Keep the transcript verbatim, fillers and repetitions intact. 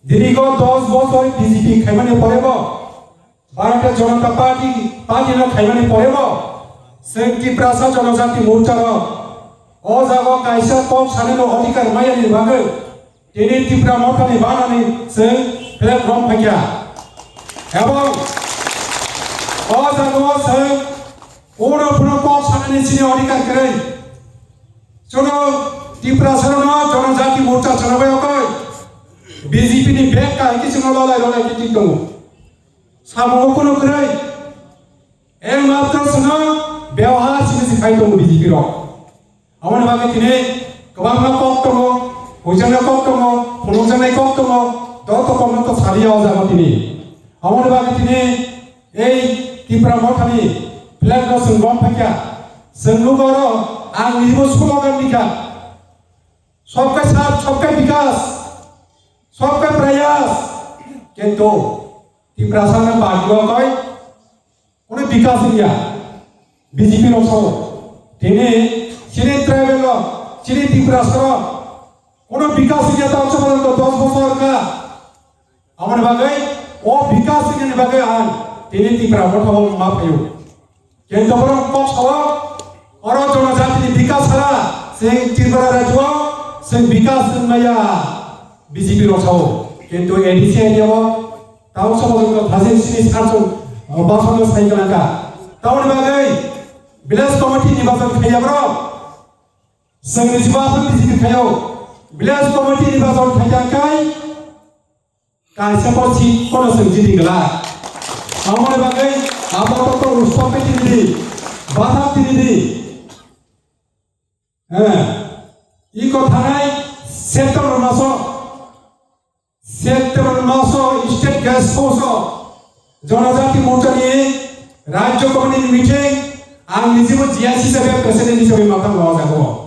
Dirigo dos bosor B J P khaimani porebo, Bharatiya Janata Party, party no khaimani porebo, chwng Tiprasa Janajati Morcha rok o jago kaisa kok sanani odhikar mayani bagwi tini Tipra Mothani banani chwng flag rom phaikha. Ebong o jago chwng uno phuno kok sanani chini odhikar kwrwi. Chwngno Tiprasa rokno Janajati Morcha chwngno bai okoi B J P ni bag kahai khe chwngno lolai lolai khe tik tongo. Samungo kunu kwrwi. Ekmatro chwngno byabohar simi se khai tongo B J P rok. Aboni bagwi tini kwbangma kok tongo, huijaknai kok tongo, phunukjaknai kok tongo, joto kokno to saliya o jaga tini. Aboni bagwi tini ei Tipra Mothani flag no chwng rom phaikha, chwng nugo oro ang nibo slogan nikha, "Sabka saath, sabka vikas, sabka prayas." Kintu Tiprasa no bad go koi, kono bikas wngya, B J P rok sao. Tini chini tribal rok, chini Tiprasa rok, kono bikas wngya, tamo sa dos bosor ka. Aboni bagwi, o bikas wngnani bagwi ang tini Tipra Motha o ma phaio. Kintu borok kok sao, oro Janajatini bikas sara, chwng Tripura rajyo, chwng bikas wng maya, B J P rok sao. Kintu A D C area o, tamo sa borok thajin sini sarchung, o, basongo sai kwlangkha. Tamoni bagwi, village committee nirbachon khaiya borok, chwng ni jiba B J P khaio, village committee nirbachon khaiya kai, kaisa bo seat kono chwng jidi glak. Aboni bagwi apato to rustokhe tini di, bathak tini di. Eh, iko thanai September maso, September maso State Guest House o Janajati Morcha ni Rajya Committee ni meeting, ang nijibo G S hisabe, President hisabe mathang lawa jago.